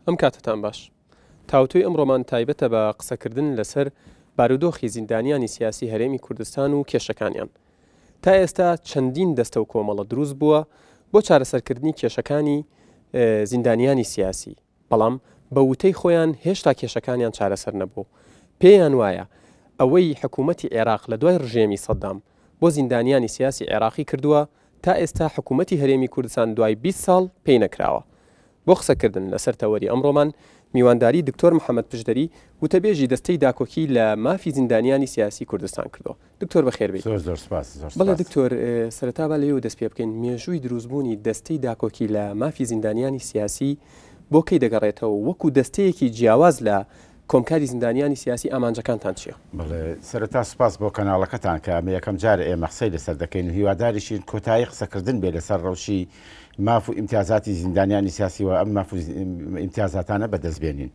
ئەم کاتەتان باش. تاوتوێی ئەمڕۆمان تایبەتە بە قسەکردن لەسەر بارودۆخی زیندانیانی سیاسی هەرێمی کوردستان و کێشەکانیان. تا ئێستا چەندین دەستە و کۆمەڵە دروست بووە بۆ چارەسەرکردنی کێشەکانی زیندانیانی سیاسی، بەڵام بە وتەی خۆیان هێشتا کێشەکانیان چارەسەر نەبووە و پێیان وایە ئەوەی حکوومەتی عێراق لە دوای ڕژێمی سەدام بۆ زیندانیانی سیاسی عێراقی کردووە تا ئێستا حکوومەتی هەرێمی کوردستان دوای 20 ساڵ پێی نەکراوە. بۆ قسەکردن لەسەر تەوەری ئەمڕۆمان میوانداری دکتۆر محەمەد پشدەری وتەبێژی دەستەی داکۆکی لە مافی زیندانیانی سیاسی کوردستان کردووە. دکتۆر بەخێر بێیت. زۆر زۆر سپاس زۆر بەڵێ سپاس. دکتۆر سەرەتا با لەوێوە دەست پێ بکەین مێژووی دروستبوونی دەستەی داکۆکی لە مافی زیندانیانی سیاسی بۆ کەی دەگەڕێتەوە و وەکو دەستەیەکی جیاواز لە کۆمکاری زیندانیانی سیاسی ئامانجەکانتان چییە؟ بەڵێ سەرەتا سپاس بۆ کەناڵەکەتان کە ئەمە یەکەم جارە ئێمە قسەی لەسەر دەکەین و هیواداریشین کۆتایی قسەکردن بێ لەسەر ڕەوشی ماف و ئیمتیازاتی زیندانیانی سیاسی و ئەم ماف و ئیمتیازاتانە بەدەست بێنین.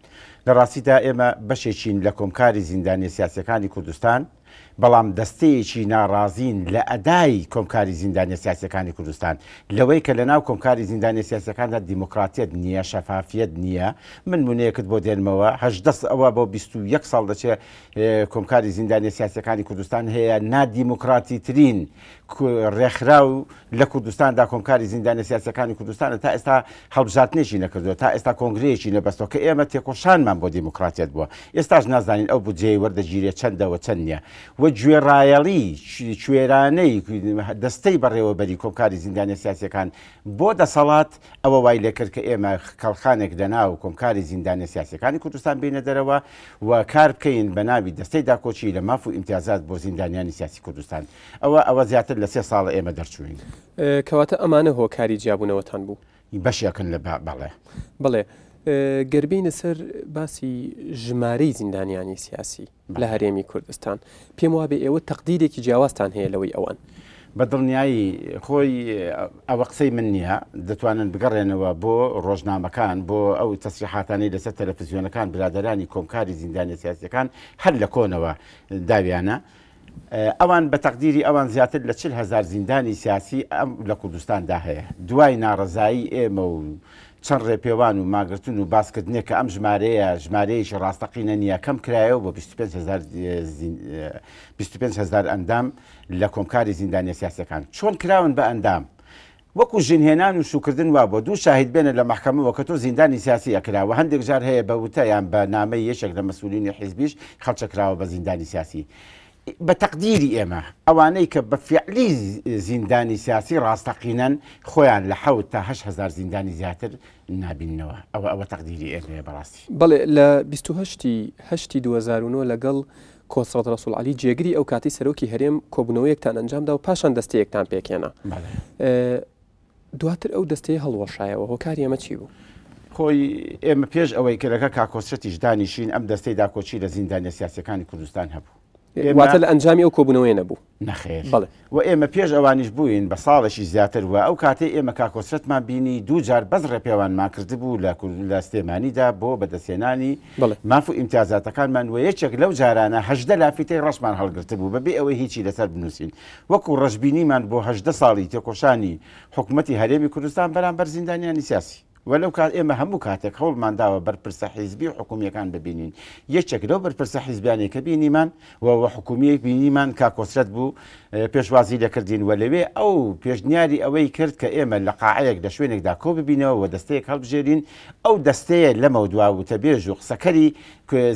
لە ڕاستیدا ئێمە بەشێکین لە کۆمکاری زیندانیە سیاسیەکانی کوردستان، بەڵام دەستەیەکی ناڕازین لە ئەدای کۆمکاری زیندانیە سیاسیەکانی کوردستان، لەوەی کە لەناو کۆمکاری زیندانیە سیاسیەکاندا دیموکراتیەت نییە، شەفافیەت نییە، من نمونەیەکت بۆ دێنمەوە، 18 ئەوە بۆ 21 ساڵ دەچێ کۆمکاری زیندانیە سیاسیەکانی کوردستان هەیە، نادیموکراتیترین ڕێکخراو لە کوردستاندا کۆمکاری زیندانیە سیاسیەکانی کوردستانە تا ئێستا هەڵبژاردنێکی نەکردووە تا ئێستا کۆنگرەیەکی نەبەستەوە کە ئێمە تێکۆشانمان بۆ دیموکراتیەت بووە ئێستاش نازانین ئەو بودجەیە وەردەگیرێت چەندە و چەند نییە و گوێڕایەڵی کوێرانەی دەستەی بەڕێوەبەری کۆمکاری زیندانیە سیاسیەکان بۆ دەسەڵات ئەوە وای لێکرد کە ئێمە کەڵخانێک لەناو کۆمکاری زیندانیە سیاسیەکانی کوردستان بینە دەرەوە و کار بکەین بە ناوی دەستەی داکۆکی لە ماف و ئیمتیازات بۆ زیندانیانی سیاسی کوردستان. ئەوە ئەوە زیاتر لە سێ ساڵە ئێمە دەرچووین. کەواتە ئەمانە هۆکاری جیابوونەوەتان بوو؟ بەشێکن لە بەڵێ. بەڵێ. گەر بێینە سەر باسی ژمارەی زیندانیانی سیاسی لە هەرێمی کوردستان، پێم وابێ ئێوە تەقدیرێکی جیاوازتان هەیە لەوەی ئەوان. بە دڵنیایی خۆی ئەوە قسەی من نییە، دەتوانن بگەڕێنەوە بۆ ڕۆژنامەکان، بۆ ئەو تەسریحاتانەی لەسەر تەلەفزیۆنەکان برادەرانی کۆمکاری زیندانیە سیاسیەکان هەر لە کۆنەوە داویانە. ئەوان بە تەقدیری ئەوان زیاتر لە 40 هەزار زیندانی سیاسی ئەم لە کوردستاندا هەیە. دوای ناڕەزایی ئێمە و چەند ڕێپێوان و ماگرتن و باسکردنێک کە ئەم ژمارەیە ژمارەیەکی ڕاستەقینە نییە کەم کرایەوە بۆ 25 هەزار ئەندام لە کۆمکاری زیندانیە سیاسیەکان. چۆن کراون بە ئەندام؟ وەکو ژن هێنان و شوکردن وابوە دوو شاهید بێنە لە مەحکەمەوە کە تۆ زیندانی سیاسی ئەکرا وە هەندێک جار هەیە بە وتە یان بە نامەی یەکێک لە مەسئولینی حیزبیش خەڵچە کراوە بە زیندانی سیاسی بە تەقدیری ئێمە ئەوانەی کە بە فیعلی زیندانی سیاسی ڕاستەقینەن خۆیان لە حەوت تا 8 هەزار زیندانی زیاتر نابیننەوە ئەوە ئەوە تەقدیری ئێمەیە بەڕاستی. بەڵێ لە 28 ی هەشتی 2009 لەگەڵ کۆسرەت ڕەسوڵ عەلی جێگری ئەو کاتی سەرۆکی هەرێم کۆبوونەوەیەکتان ئەنجامدا و پاشان دەستەیەکتان پێکهێنا. دواتر ئەو دەستەیە هەڵوەشایەوە، هۆکاری ئەمە چی بوو؟ خۆی ئێمە پێش ئەوەی کە لەگەڵ کاک کۆسرەتیش دانیشین ئەم دەستەی داکۆکی لە زیندانیە سیاسیەکانی کوردستان هەبوو. واتە لە ئەنجامی ئەو کۆبوونەوەیە نەبوو؟ نەخێر. بەڵێ. و ئێمە پێش ئەوانیش بووین بە ساڵێکی زیاتر و ئەو کاتەی ئێمە کاک کۆسرەتمان بینی دوو جار بەس ڕێپێوانمان کردبوو لە لە سلێمانیدا بۆ بەدەستهێنانی ماف و ئیمتیازاتەکانمان و یەکێک لەو جارانە 18 لافیتەی ڕەشمان هەڵگرتبوو بەبێ ئەوەی هیچی لەسەر بنووسین وەکو ڕەشبینیمان بۆ 18 ساڵی تێکۆشانی حکومەتی هەرێمی کوردستان بەرامبەر زیندانیانی سیاسی. و لەو کات ئێمە هەموو کاتێک هەوڵمان داوە بەرپرسە حیزبی و حکومییەکان ببینین. یەکێک لەو بەرپرسە حیزبیانەی کە بینیمان و و حکومییەک بینیمان کاک کۆسرەت بوو پێشوازی لێکردین و لەوێ ئەو پێشنیاری ئەوەی کرد کە ئێمە لە قاعەیەک لە شوێنێکدا کۆ ببینەوە و دەستەیەک هەڵبژێرین ئەو دەستەیە لەمەودوا وتەبێژ و قسەکەری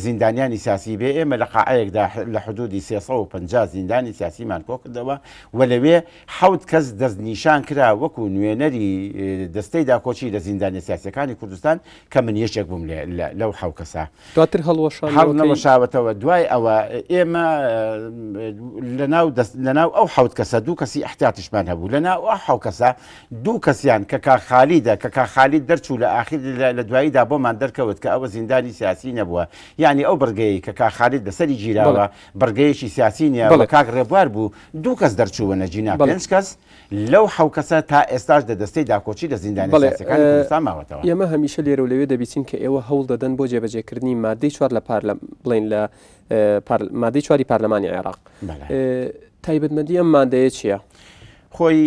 زیندانیانی سیاسی بێ. ئێمە لە قاعەیەکدا لە حدودی 350 زیندانی سیاسیمان کۆکردەوە و لەوێ حەوت کەس دەستنیشان کرا وەکو نوێنەری دەستەی داکۆکی لە زیندانیە سیاسیەکانی کوردستان کە من یەکێک بووم لەو حەو کەسە. دواتر هەڵوەشانەوەکەی؟ هەڵنەوەشاوەتەوە دوای ئەوە ئێمە لەناو دەست لەناو ئەو حەوت کەسە دوو کەسی ئیحتیاتیشمان هەبوو لەناو ئەو حەو کەسە دوو کەسیان کە کاک خالیدە کە کاک خالید دەرچوو لە ئاخیر لە دواییدا بۆمان دەرکەوت کە ئەوە زیندانی سیاسی نەبووە یانی ئەو بڕگەیەی کە کاک خالید لەسەری گیراوە بڕگەیەکی سیاسی نییە و کاک ڕێبوار بوو دوو کەس دەرچوونە جینا پێنج کەس لەو حەو کەسە تا ئێستاش لە دەستەی داکۆکی لە زیندانە سیاسیەکانی کوردستان ماوەتەوە. ئێمە هەمیشە لێرە و لەوێ دەبیسین کە ئێوە هەوڵ دەدەن بۆ جێبەجێکردنی مادەی چوار لە پارلە بڵێین لە مادەی چواری پارلەمانی عێراق. تایبەتمەندی ئەم مادەیە چییە؟ خۆی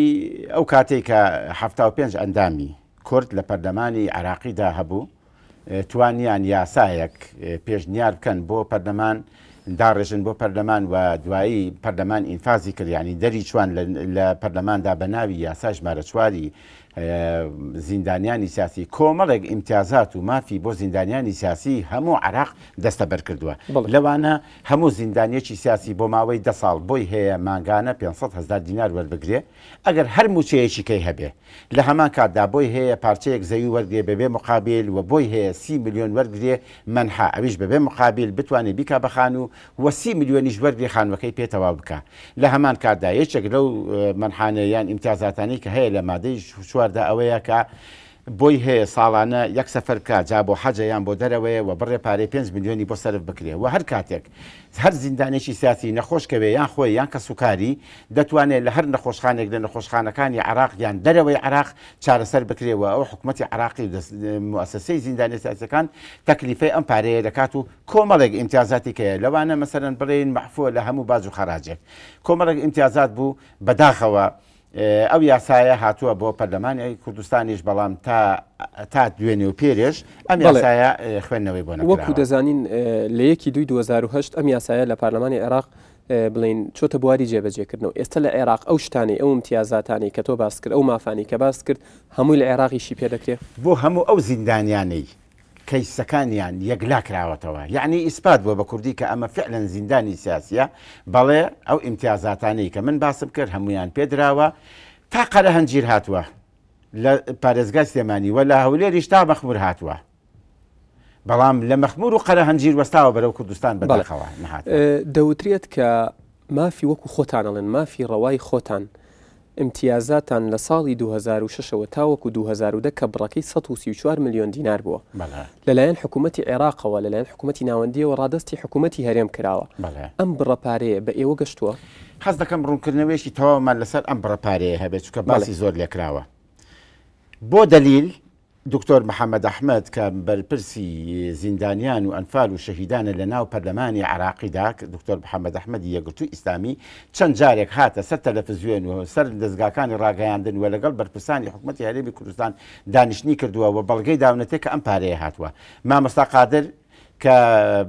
ئەو کاتێک کە 75 ئەندامی کورد لە پەرلەمانی عێراقیدا هەبوو، توانیان یاسایەک پێشنیار بکەن بۆ پەرلەمان داڕێژن بۆ پەرلەمان و دوایی پەرلەمان ئینفازی کرد یعنی دەری چوان لە پەرلەماندا بە ناوی یاسای ژمارە چواری زیندانیانی سیاسی کۆمەڵێک ئیمتیازات و مافی بۆ زیندانیانی سیاسی هەموو عراق دەستەبەر کردووە لەوانە هەموو زیندانیەکی سیاسی بۆ ماوەی دە ساڵ بۆی هەیە مانگانە 500 هزار دینار وەربگرێ ئەگەر هەر مووچەیەکی کەی هەبێ لە هەمان کاتدا بۆی هەیە پارچەیەک زەوی وەرگرێ بەبێ موقابیل و بۆی هەیە سی ملیۆن وەرگرێ مەنحە ئەویش بەبێ موقابیل بتوانێ بیکا بە خانوو و سی ملیۆنیش وەرگرێ خانووەکەی پێ تەواو بکا. لە هەمان کاتدا یەکێک لەو مەنحانە یان ئیمتیازاتانەی کە هەیە لە مادەی چواردا ئەوەیە کە بۆی هەیە ساڵانە یەک سەفەر بکا جا بۆ حەجە یان بۆ دەرەوەیە و بڕێ پارەی پێنج ملیۆنی بۆ سەرف بکرێ و هەر کاتێک هەر زیندانێکی سیاسی نەخۆش کەوێ یان خۆی یان کەسوکاری دەتوانێ لە هەر نەخۆشخانێک لە نەخۆشخانەکانی عێراق یان دەرەوەی عێراق چارەسەر بکرێ و ئەو حکومەتی عێراقی و موئەسەسەی زیندانیە سیاسیەکان تەکلیفەی ئەم پارەیە دەکات و کۆمەڵێک ئیمتیازاتی کەیە لەوانە مەسەلەن بڵێین مەعفوە لە هەموو باج و خەراجێک کۆمەڵێک ئیمتیازات بوو بەداخەوە ئەو یاسایە هاتووە بۆ پەرلەمانی کوردستانیش بەڵام تا تا دوێنێ و پێرێش ئەم یاسایە خوێندنەوەی بۆ نەکراوە. وەکو دەزانین لە یەکی دووی 2008 ئەم یاسایە لە پەرلەمانی عێراق بڵێین چۆتە بواری جێبەجێکردنەوە ئێستا لە عێراق ئەو شتانەی ئەو امتیازاتانەی کە تۆ باست کرد ئەو مافانەی کە باست کرد هەمووی لە عێراقیشی پێ دەکرێ؟ بۆ هەموو ئەو زیندانیانەی کەیسەکانیان یەکلا کراوەتەوە یەعنی ئیسپات بووە بە کوردی کە ئەمە فعلەن زیندانی سیاسیە، بەڵێ ئەو ئیمتیازاتانەی کە من باسم کرد هەموویان پێ دراوە تا قەرەهەنجیر هاتووە لە پارێزگای سلێمانی و لە هەولێریش تا مەخمور هاتووە بەڵام لە مەخمور و قەرەهەنجیر وەستاوە بەرەو کوردستان بەداخەوە نەهاتووە. دەوترێت کە مافی وەکو خۆتان ئەڵێن مافی ڕەوای خۆتان ئیمتیازاتان لە ساڵی 2006 ەوە تاوەکو 2010 کە بڕەکەی 134 ملیۆن دینار بووە لەلایەن حکوومەتی عێراقەوە لەلایەن حکوومەتی ناوەندیەوە ڕادەستی حکوومەتی هەرێم کراوە ئەم بڕە پارەیە بە ئێوە گەشتووە؟ حەز دەکەم ڕوونکردنەوەیەکی تەواومان لەسەر ئەم بڕە پارەیە هەبێت چونکە باسی زۆر لێکراوە بۆ دەلیل دکتۆر محەمەد ئەحمەد کە بەرپرسی زیندانیان و ئەنفال و شەهیدانە لە ناو پەرلەمانی عێراقیدا، دکتۆر محەمەد ئەحمەدی یەکگرتووی ئیسلامی چەند جارێک هاتە سەر تەلەفزیۆن و سەر دەزگاکانی ڕاگەیاندن و لەگەڵ بەرپرسانی حکومەتی هەرێمی کوردستان دانیشتنی کردووە و بەڵگەی داونەتێ کە ئەم پارەیە هاتووە. مامۆستا قادر کە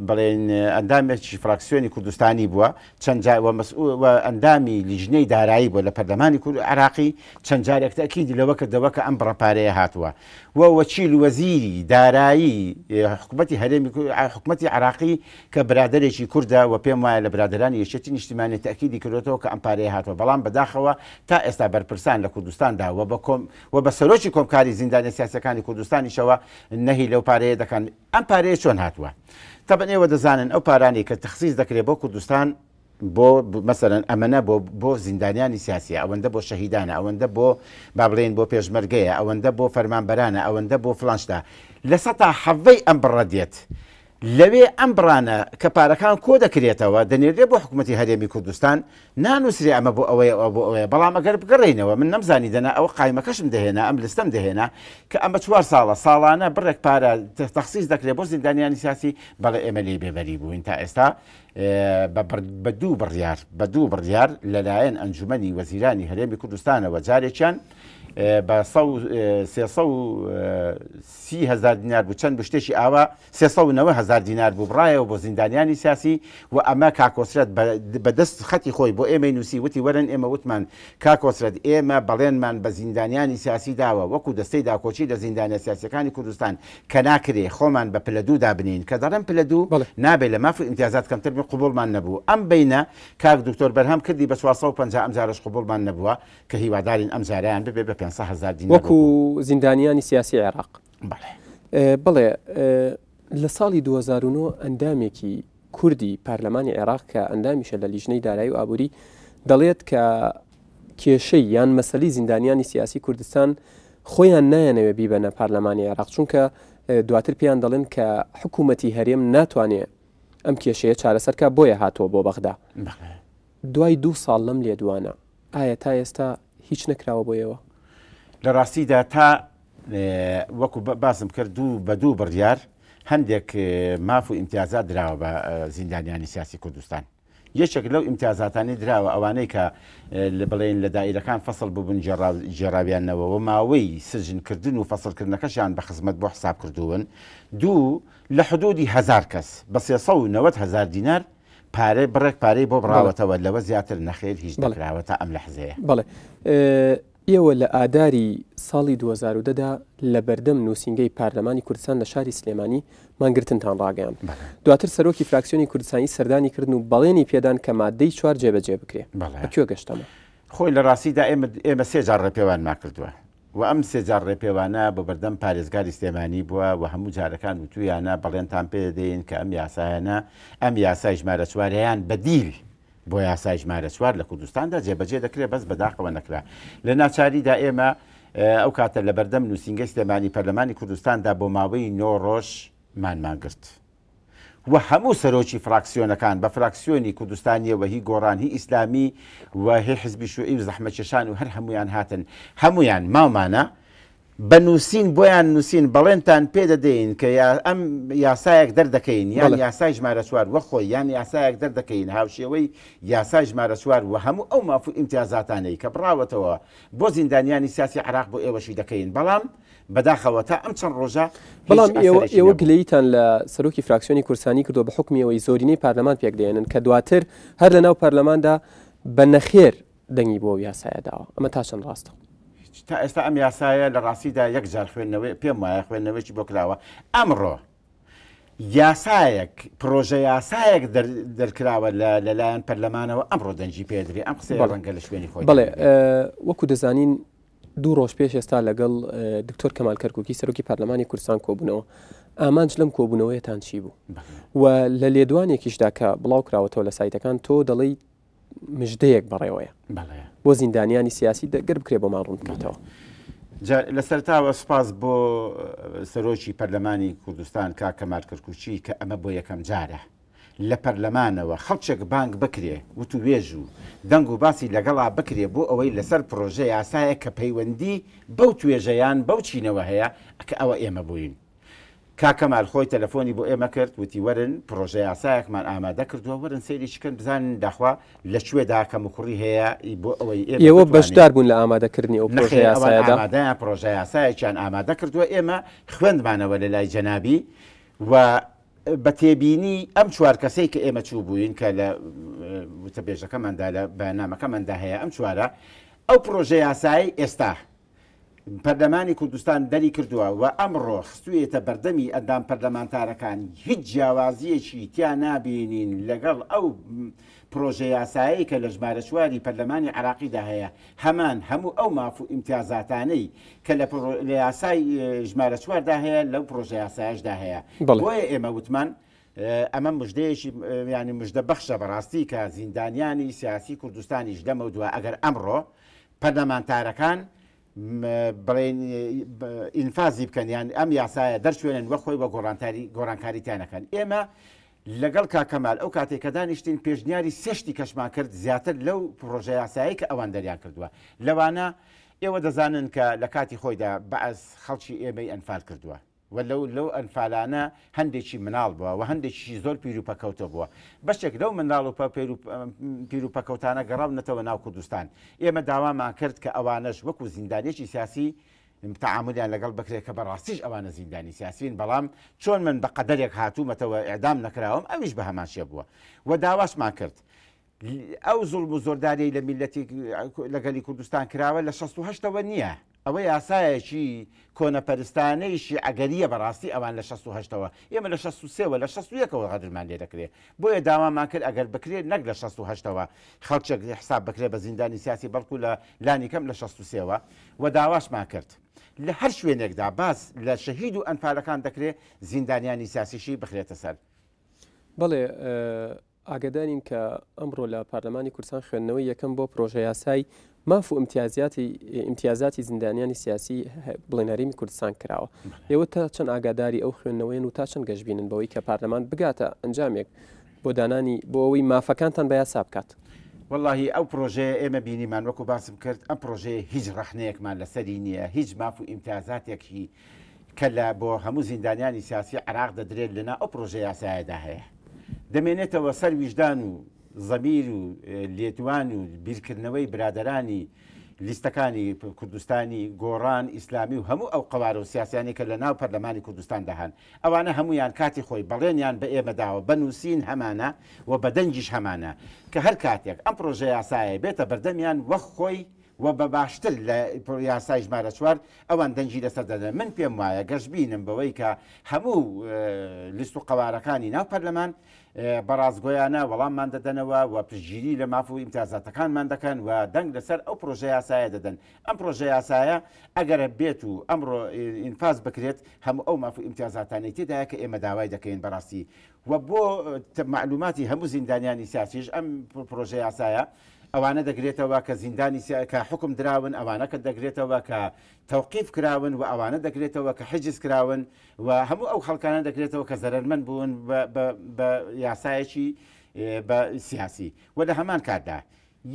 بڵێن ئەندامێکی فراکسیۆنی کوردستانی بووە چەند جار و مەسئول و ئەندامی لیژنەی دارایی بووە لە پەرلەمانی کورد عراقی چەند جارێک تەکیدی لەوە کردەوە کە ئەم بڕە پارەیە هاتووە و وەکیل وەزیری دارایی حکومەتی هەرێمی حکومەتی عراقی کە برادەرێکی کوردە و پێم وایە لە برادەرانی یەکێتی نیشتیمانی تەکیدی کردوێتەوە کە ئەم پارەیە هاتووە بەڵام بەداخەوە تا ئێستا بەرپرسان لە کوردستاندا و بە کۆم و بە سەرۆکی کۆمکاری زیندانیە سیاسەکانی کوردستانیشەوە نەهی لەو پارەیە دەکەن ئەم پارەیە چۆن هاتووە؟ تەبعەن ئێوە دەزانن ئەو پارانەی کە تەخسیس دەکرێت بۆ کوردستان بۆ مەسەلەن ئەمەنە بۆ بۆ زیندانیانی سیاسیە ئەوەندە بۆ شەهیدانە ئەوەندە بۆ با بڵێین بۆ پێشمەرگەیە ئەوەندە بۆ فەرمانبەرانە ئەوەندە بۆ فلان شتە لە سەتا حەڤەی ئەم بڕە دێت لەوێ ئەم بڕانە کە پارەکان کۆ دەکرێتەوە دەنێردرێت بۆ حکوومەتی هەرێمی کوردستان نانووسرێ ئەمە بۆ ئەوەیە ئەوە بۆ ئەوەیە، بەڵام ئەگەر بگەڕێینەوە من نەمزانی دەنا ئەوە قایمەکەشم دەهێنا ئەم لستەم دەهێنا کە ئەمە چوار ساڵە ساڵانە بڕێک پارە تەخسیس دەکرێت بۆ زیندانیانی سیاسی بەڵێ ئێمە لێی بێبەری بووین تا ئێستا بە دوو بڕیار بە دوو بڕیار لەلایەن ئەنجومەنی وەزیرانی هەرێمی کوردستانەوە جارێکیان بە 330 هزار دینار بوو چەند بشتێکی ئاوا 390 هەزار دینار بوو بڕایەوە بۆ زیندانیانی سیاسی و ئەمە کاک کۆسرەت بە دەست خەتی خۆی بۆ ئێمەی نووسی وتی وەرن ئێمە وتمان کاک کۆسرەت ئێمە بەڵێنمان بە زیندانیانی سیاسی داوە وەکو دەستەی داکۆکی لە زیندانیە سیاسیەکانی کوردستان کە ناکرێ خۆمان بە پلە دوو دابنێین کە دەڵێم پلە دوو نابێ لە ماف و ئیمتیازات کەمتر بین قبوڵمان نەبوو ئەم بەینە کاک دکتۆر بەرهەم کردی بە 450 ئەمجارەش قبوڵمان نەبووە کە هیوادارین ئەمجارەیان ببێ بە 500 هەزار دینار وەکو زیندانیانی سیاسی عێراق. بەڵێ. بەڵێ لە ساڵی 2009 ئەندامێکی کوردی پەرلەمانی عێراق کە ئەندامیشە لە لیژنەی دارایی و ئابووری دەڵێت کە کێشەی یان مەسەلی زیندانیانی سیاسی کوردستان خۆیان نایەنەوێ بیبەنە پەرلەمانی عێراق چونکە دواتر پێیان دەڵێن کە حکوومەتی هەرێم ناتوانێ ئەم کێشەیە چارەسەرکە بۆیە هاتووە بۆ بەغدا دوای دوو ساڵ لەم لێدوانە ئایا تا ئێستا هیچ نەکراوە بۆ ئێوە؟ لە ڕاستیدا تا وەکو باسم کرد دوو بە دوو بڕیار هەندێک ماف و ئیمتیازات دراوە بە زیندانیانی سیاسی کوردستان. یەکێک لەو ئیمتیازاتانەی دراوە ئەوانەی کە بڵێین لە دائیرەکان فەسڵ ببوون گێڕاویانەوە و ماوەی سجن کردن و فەسڵکردنەکەشیان بە خزمەت بۆ حساب کردوون. دوو، لە حدودی هەزار کەس بە 390 هەزار دینار پارەی بڕێک پارەی بۆ بڕاوەتەوە لەوە زیاتر نەخێر هیچ نەکراوە تا ئەم لەحزەیە. بەڵێ ئێوە لە ئاداری ساڵی 2010 دا لە بەردەم نووسینگەی پارلەمانی کوردستان لە شاری سلێمانی مانگرتنتان ڕاگەیاند. دواتر سەرۆکی فراکسیۆنی کوردستانی سەردانی کردن و بەڵێنی پێدان کە ماددەی چوار جێبەجێ بکرێ. بە کوێ گەشت ئەمە؟ خۆی لە ڕاستیدا ئێمە ئێمە سێ جار ڕێپێوانمان کردووە و ئەم سێ جار ڕێپێوانە بۆ بەردەم پارێزگاری سلێمانی بووە و هەموو جارەکان وتوویانە بەڵێنتان پێ دەدەین کە ئەم یاسایانە ئەم یاسای ژمارە چوارەیان بەدیل بۆ یاسای ژمارە چوار لە کوردستاندا جێبەجێ دەکرێت بەس بەداخەوە نەکرا. لە ناچاریدا ئێمە ئەو کاتە لە بەردەم نووسینگەی سلێمانی پەرلەمانی کوردستاندا بۆ ماوەی نۆ ڕۆژ مانمان گرت و هەموو سەرۆکی فراکسیۆنەکان بە فراکسیۆنی کوردستانیەوە هی گۆڕان هی ئیسلامی و هی حزبی شوعی و زەحمەتکێشان و هەر هەمویان هاتن هەمویان ماومانە بە نووسین بۆیان نووسین بەڵێنتان پێ دەدەین کە یا ئەم یاسایەک دەردەکەین یان یاسای ژمارە چوار وەک خۆی یان یاسایەک دەردەکەین هاوشێوەی یاسای ژمارە چوار و هەموو ئەو ماف و ئیمتیازاتانەی کە بڕاوەتەوە بۆ زیندانیانی سیاسی عێراق بۆ ئێوەشی دەکەین بەڵام بەداخەوە تا ئەم چەند ڕۆژە بەڵام ئێوە ئێوە گلەییتان لە سەرۆکی فراکسیۆنی کوردستانی کردووە بە حوکمی ئەوەی زۆرینەی پەرلەمان پێکدەهێنن کە دواتر هەر لەناو پەرلەماندا بە نەخێر دەنگی بۆ ئەو یاسایە داوە ئەمە تا چەند ڕاستە؟ تا ئێستا ئەم یاسایە لە ڕاستیدا یەک جار خوێندنەوەی پێم وایە خوێندنەوەیکی بۆ کراوە ئەمڕۆ یاسایەک پرۆژە یاسایەک دەرکراوە لەلایەن پەرلەمانەوە ئەمڕۆ دەنگی پێدرێ ئەم قسەیە ڕەنگە لە شوێنی خۆی بڵێ وەکو دەزانین دوو ڕۆژ پێش ئێستا لەگەڵ دکتۆر کەمال کەرکوکی سەرۆکی پەرلەمانی کوردستان کۆبوونەوە ئامانج لەم کۆبوونەوەیەتان چی بوو و لە لێدوانێکیشدا کە بڵاو کراوەتەوە لە سایتەکان تۆ دەڵێی مژدەیەک بەڕێوەیە بۆ زیندانیانی سیاسی دەگەر بکرێ بۆمان ڕوون بکەیتەوە. لە سەرتاوە سوپاس بۆ سەرۆکی پەرلەمانی کوردستان کاک کەمال کەرکوکی کە ئەمە بۆ یەکەم جارە لە پەرلەمانەوە خەڵکێک بانگ بکرێ وتووێژ و دەنگ و باسی لەگەڵا بکرێ بۆ ئەوەی لەسەر پرۆژە یاسایەک کە پەیوەندی بەو توێژە یان بەو چینەوە هەیە کە ئەوە ئێمە بووین. کاک کەمال خۆی تەلەفۆنی بۆ ئێمە کرد وتی وەرن پڕۆژە یاسایەکمان ئامادە کردووە وەرن سەیرێکی کەن بزانن داخوا لە کوێدا کەموکوڕی هەیە بۆ ئەوەی ئێمە ئێوە بەشدار بوون لە ئامادەکردنی ئەو پڕۆژە یاسایەدا؟ ئامادەیان پڕۆژە یاسایەکیان ئامادە کردووە ئێمە خوێندمانەوە لە لای جەنابی و بە تێبینی ئەم چوار کەسەی کە ئێمە چوو بووین کە لە وتەبێژەکەماندا لە بەیاننامەکەماندا هەیە ئەم چوارە ئەو پڕۆژە یاسایەی ئێستا پەرلەمانی کوردستان دەریکردووە و ئەمڕۆ خستوویەتە بەردەمی ئەندام پەرلەمانتارەکان، هیچ جیاوازییەکی تیا نابینین لەگەڵ ئەو پرۆژە یاسایەی کە لە ژمارە چواری پەرلەمانی عێراقیدا هەیە، هەمان هەموو ئەو ماف و ئیمتیازاتانەی کە لە یاسای ژمارە چواردا هەیە لەو پرۆژە یاسایەشدا هەیە، بۆیە ئێمە وتمان ئەمە مژدەیەکی یانی مژدە بەخشە بەڕاستی کە زیندانیانی سیاسی کوردستانیش لەمەودوا ئەگەر ئەمڕۆ پەرلەمانتارەکان بڵێن ئینفازی بکەن یان ئەم یاسایە دەرچوێنن وە خۆی وە گۆڕانتاری گۆڕانکاری تیا نەکەن ئێمە لەگەڵ کاک کەمال ئەو کاتێک کە دانیشتین پێشنیاری سێ شتی کەشمان کرد زیاتر لەو پڕۆژە یاسایی کە ئەوان دەریان کردووە لەوانە ئێوە دەزانن کە لە کاتی خۆیدا بەعس خەڵکی ئێمەی ئەنفال کردووە و لەو لەو ئەنفالانە هەندێکی مناڵ بووە و هەندێکیشی زۆر پیر و پەکەوتە بووە. بەشێک لەو منداڵ و پیر و پەکەوتانە گەڕاونەتەوە ناو کوردستان. ئێمە داوامان کرد کە ئەوانەش وەکو زیندانیەکی سیاسی تەعامولیان لەگەڵ بکرێت کە بەڕاستیش ئەوانە زیندانی سیاسین، بەڵام چۆن من بە قەدەرێک هاتوومەتەوە ئیعدام نەکراوم ئەویش بە هەمان شێ بووە. و داواشمان کرد ئەو زوڵم و زۆرداریەی لە میللەتی لە گەلی کوردستان کراوە لە 68 ەوە نییە. ئەوە یاسایەکی کۆنەپەرستانەی شیعەگەرییە بەڕاستی ئەوان لە 68 ەوە ئێمە لە 63 ەوە لە 61 ەوە غەدرمان لێ دەکرێ بۆیە داوامان کرد ئەگەر بکرێت نەک لە 68 ەوە خەڵکێک حساب بکرێت بە زیندانی سیاسی بەڵکو لە لانی کەم لە 63 ەوە و داواشمان کرد لە هەر شوێنێکدا باس لە شەهید و ئەنفالەکان دەکرێت زیندانیانی سیاسیشی بخرێتە سەر. بەڵێ ئاگادارین کە ئەمڕۆ لە پارلەمانی کوردستان خوێندنەوەی یەکەم بۆ پرۆژەیاسای ماف و ئیمتیازیاتی ئیمتیازاتی زیندانیانی سیاسی بڵێن هەرێمی کوردستان کراوە. ئێوە تا چەند ئاگاداری ئەو خوێندنەوەیەن و تا چەند گەشبینن بەوەی کە پارلەمان بگاتە ئەنجامێک بۆ دانانی بۆ ئەوەی مافەکانتان بە یاسا بکات؟ وەڵاهی ئەو پرۆژەیە ئێمە بینیمان وەکو باسم کرد ئەم پرۆژەیە هیچ ڕەخنەیەکمان لەسەری نییە هیچ ماف و ئیمتیازاتێکی کە لە بۆ هەموو زیندانیانی سیاسی عێراق دەدرێت لەنا ئەو پرۆژە یاسایەدا هەیە دەمێنێتەوە سەر ویژدان و زەمیر و لێدوان و بیرکردنەوەی برادەرانی لیستەکانی کوردستانی، گۆڕان، ئیسلامی و هەموو ئەو قەوارە و سیاسیانەی کە لە ناو پەرلەمانی کوردستاندا هەن، ئەوانە هەموویان کاتی خۆی بەڵێنیان بە ئێمە داوە، بە نووسین هەمانە و بە دەنگیش هەمانە کە هەر کاتێک ئەم پڕۆژەیاسایە بێتە بەردەمیان وەک خۆی و بە باشتر لە یاسای ژمارە چوار ئەوان دەنگی لەسەر دەدەن. من پێم وایە گەشبینم بەوەی کە هەموو لیست و قەوارەکانی ناو پەرلەمان بە ڕاستگۆیانە وەڵاممان دەدەنەوە و پشتگیری لە ماف و ئیمتیازاتەکانمان دەکەن و دەنگ لەسەر ئەو پڕۆژەیاسایە دەدەن. ئەم پڕۆژەیاسایە ئەگەر بێت و ئەمڕۆ ئینفاز بکرێت هەموو ئەو ماف و ئیمتیازاتانەی تێدایە کە ئێمە داوای دەکەین بەڕاستی و بۆ مەعلوماتی هەموو زیندانیانی سیاسیش ئەم پڕۆژەیاسایە ئەوانە دەگرێتەوە کە زیندانی کە حوکم دراون، ئەوانە کە دەگرێتەوە کە تەوقیف کراون و ئەوانە دەگرێتەوە کە حجز کراون و هەموو ئەو خەڵکانە دەگرێتەوە کە زەرەرمەند بوون بە یاسایەکی بە سیاسی و لە هەمان کاتدا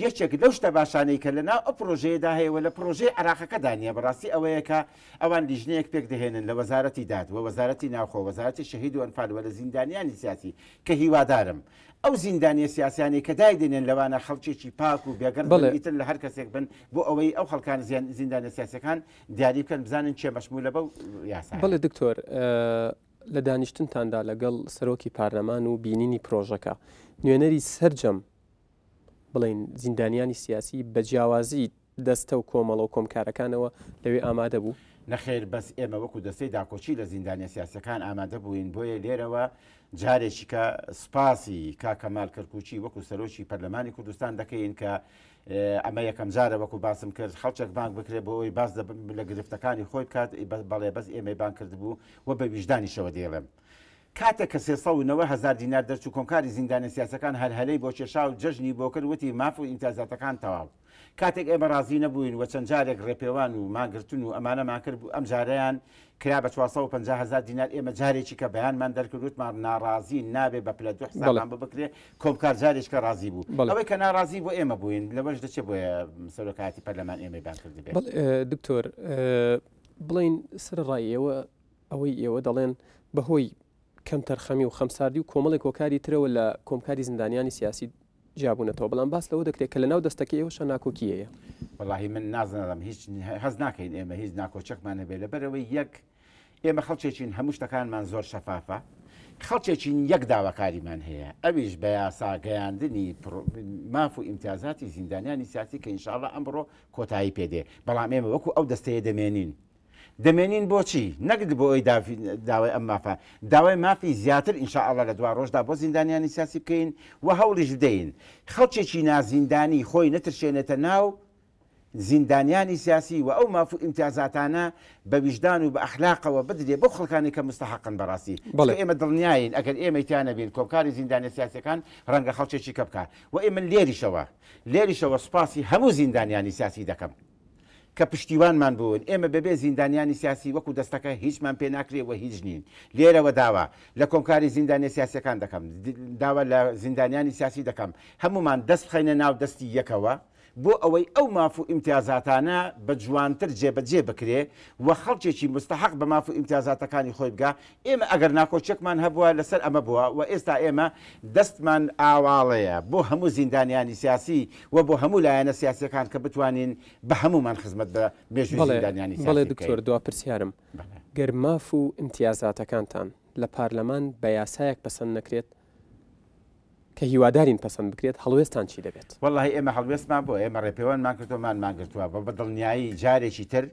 یەکێک لەو شتە باشانەی کە لە ناو ئەو پرۆژەیەدا هەیە و لە پرۆژەی عێراقەکەدا نییە بەڕاستی ئەوەیە کە ئەوان لیژنەیەک پێک دەهێنن لە وەزارەتی داد و وەزارەتی ناوخۆ وەزارەتی شەهید و ئەنفال و لە زیندانیانی سیاسی کە هیوادارم ئەو زیندانیە سیاسیانەی کە دایدەنێن لەوانە خەڵکێکی پاک و بێگەرد بن ئیتر لە هەر کەسێک بن بۆ ئەوەی ئەو خەڵکان زیندانە سیاسەکان دیاری بکەن بزانن کێ مەشمولە بەو یاسایە. بەڵێ دکتۆر لە دانیشتنتاندا لەگەڵ سەرۆکی پارلەمان و بینینی پرۆژەکە نوێنەری سەرجەم بڵێین زیندانیانی سیاسی بە جیاوازی دەستە و کۆمەڵە و کۆمکارەکانەوە لەوێ ئامادە بوو؟ نەخێر بەس ئێمە وەکو دەستەی داکۆکی لە زیندانیە سیاسیەکان ئامادە بووین بۆیە لێرەوە جارێکیکە سوپاسی کاک کەمال کەرکوکی وەکو سەرۆکی پەرلەمانی کوردستان دەکەین کە ئەمە یەکەم جارە وەکو باسم کرد خەڵکێک بانگ بکرێت بۆ ئەوەی باس لە گرفتەکانی خۆی بکات بەڵێ بەس ئێمەی بانگ کردبوو و بە ویژدانیشەوە دەیڵێم کاتێک کە 390 هەزار دینار دەرچوو کۆمکاری زیندانە سیاسەکان هەرهەلەی بۆ کێشا و جەژنی بۆ کرد وتی ماف و ئیمتیازاتەکان تەواو کاتێک ئێمە ڕازی نەبووین و چەند جارێک ڕێپێوان و مانگرتن و ئەمانەمان کرد ئەم جارەیان کرا بە 450 هەزار دینار ئێمە جارێکی کە بەیانمان دەرکرد وتمان ناڕازین نابێ بە پلە دوو حسابمان بۆ بکرێ کۆمکار جارێک کە ڕازی بوو ئەوەی کە ناڕازی بۆ ئێمە بووین لەوەش دەچێت بۆیە سەرۆکایەتی پەرلەمان ئێمەی بانگ کردبێ. دکتۆر بڵێین سەرەڕای ئێوە ئەوەی ئێوە دەڵێن بەهۆی کەمتەرخەمی و خەمساردی و کۆمەڵێک هۆکاری ترەوە لە کۆمکاری زیندانیانی سیاسی جیابوونەتەوە، بەڵام باس لەوە دەکرێت کە لەناو دەستەکەی ئێوەشا ناکۆکی هەیە. وەڵاهی من نازانم هیچ هەست ناکەین ئێمە هیچ ناکۆکیەکمان هەبێت لەبەرئەوەی یەک ئێمە خەڵکێکین هەموو شتەکانمان زۆر شەفافە خەڵکێکین یەک داواکاریمان هەیە ئەویش بە یاسا گەیاندنی ماف و ئیمتیازاتی زیندانیانی سیاسی کە ئینشاءاللە ئەمڕۆ کۆتایی پێدێ بەڵام ئێمە وەکو ئەو دەستەیە دەمێنین دەمێنین بۆچی؟ نەک بۆ ئەوەی داوای ئەم مافە، داوای مافی زیاتر ان شاء اللە لە دواڕۆژدا بۆ زیندانیانی سیاسی بکەین و هەوڵیش بدەین خەڵکێکی نازیندانی خۆی نەترشێنێتە ناو زیندانیانی سیاسی و ئەو ماف و ئیمتیازاتانە بە ویژدان و بە ئەخلاقەوە بدرێ بەو خەڵکانەی کە موستەحەقن بەڕاستی چونکە ئێمە دڵنیاین ئەگەر ئێمەی تیا نەبین کۆمکاری زیندانیە سیاسیەکان ڕەنگە خەڵکێکی کە بکا و ئێمە لێریشەوە لێریشەوە سوپاسی هەموو زیندانیانی سیاسی دەکەم. کە پشتیوانمان بوون، ئێمە بەبێ زیندانیانی سیاسی وەکو دەستەکە هیچمان پێ ناکرێ و هیچ نین. لێرەوە داوا لە کۆمکاری زیندانیە سیاسیەکان دەکەم، داوا لە زیندانیانی سیاسی دەکەم هەموومان دەست بخەینە ناو دەستی یەکەوە بۆ ئەوەی ئەو ماف و ئیمتیازاتانە بە جوانتر جێبەجێ بکرێ و خەڵکێکی موستەحەق بە ماف و ئیمتیازاتەکانی خۆی بگا، ئێمە ئەگەر ناکۆکیەکمان هەبووە لەسەر ئەمە بووە و ئێستا ئێمە دەستمان ئاواڵەیە بۆ هەموو زیندانیانی سیاسی و بۆ هەموو لایەنە سیاسیەکان کە بتوانین بە هەموومان خزمەت بە مێژووی زیندانیانی سیاسی بەڵێ دکتۆر دوا پرسیارم گەر ماف و ئیمتیازاتەکانتان لە پارلەمان بە یاسایەک پەسەند نەکرێت کە هیوادارین پەسەند بکرێت هەڵوێستان چی دەبێت؟ وەڵاهی ئێمە هەڵوێستمان بۆ ئێمە ڕێپێوانمان کردووە مانمان گرتووە بە بەدڵنیایی جارێکی تر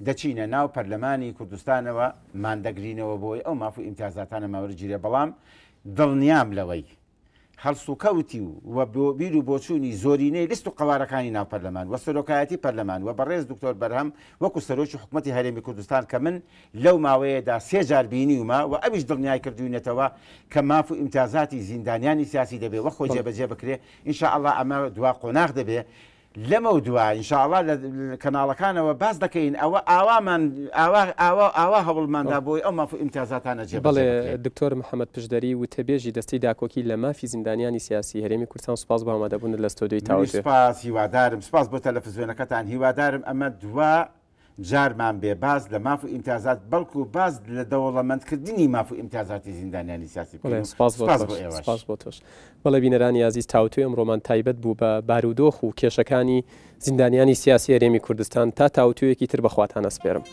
دەچینە ناو پەرلەمانی کوردستانەوە ماندەگرینەوە بۆی ئەو ماف و ئیمتیازاتانەمان وەرگیرێ بەڵام دڵنیام لەوەی هەڵسوکەوتی و و بیر و بۆچوونی زۆرینەی لیست و قەوارەکانی ناو پەرلەمان و سەرۆکایەتی پەرلەمان و بەڕێز دکتۆر بەرهەم وەکو سەرۆکی حکومەتی هەرێمی کوردستان کە من لەو ماوەیەدا سێ جار بینیومە و ئەویش دڵنیای کردووینەتەوە کە ماف و ئیمتیازاتی زیندانیانی سیاسی دەبێ وەک خۆی جێبەجێ بکرێ ان شاء اللە ئەمە دوا قۆناغ دەبێ لەمەودوا ان شاء اللە لە کەناڵەکانەوە باس دەکەین ئەوە ئاوامان ئاوا ئاوا ئاوا هەوڵماندا بۆی ئەو ماف و ئیمتیازاتانە جێبەجێ بەڵێ بکرێ. دکتۆر محەمەد پشدەری وتەبێژی دەستەی داکۆکی لە مافی زیندانیانی سیاسی هەرێمی کوردستان سوپاس بۆ ئامادەبوونت لە ستۆدیۆی منیش تاوتوێ. سوپاس هیوادارم سوپاس بۆ تەلەفزیۆنەکەتان هیوادارم ئەمە دوا. جارمان بێ باس لە ماف و ئیمتیازات بەڵکو باس لە دەوڵەمەندکردنی ماف و ئیمتیازاتی زیندانیانی سیاسی بکەین. سپاس بۆ تۆش. سپاس بۆ تۆش. بەڵێ بینەرانی ئازیز تاوتوێ ئەمڕۆمان تایبەت بوو بە بارودۆخ و کێشەکانی زیندانیانی سیاسی هەرێمی کوردستان تا تاوتوێیەکی تر بە خواتان ئەسپێرم.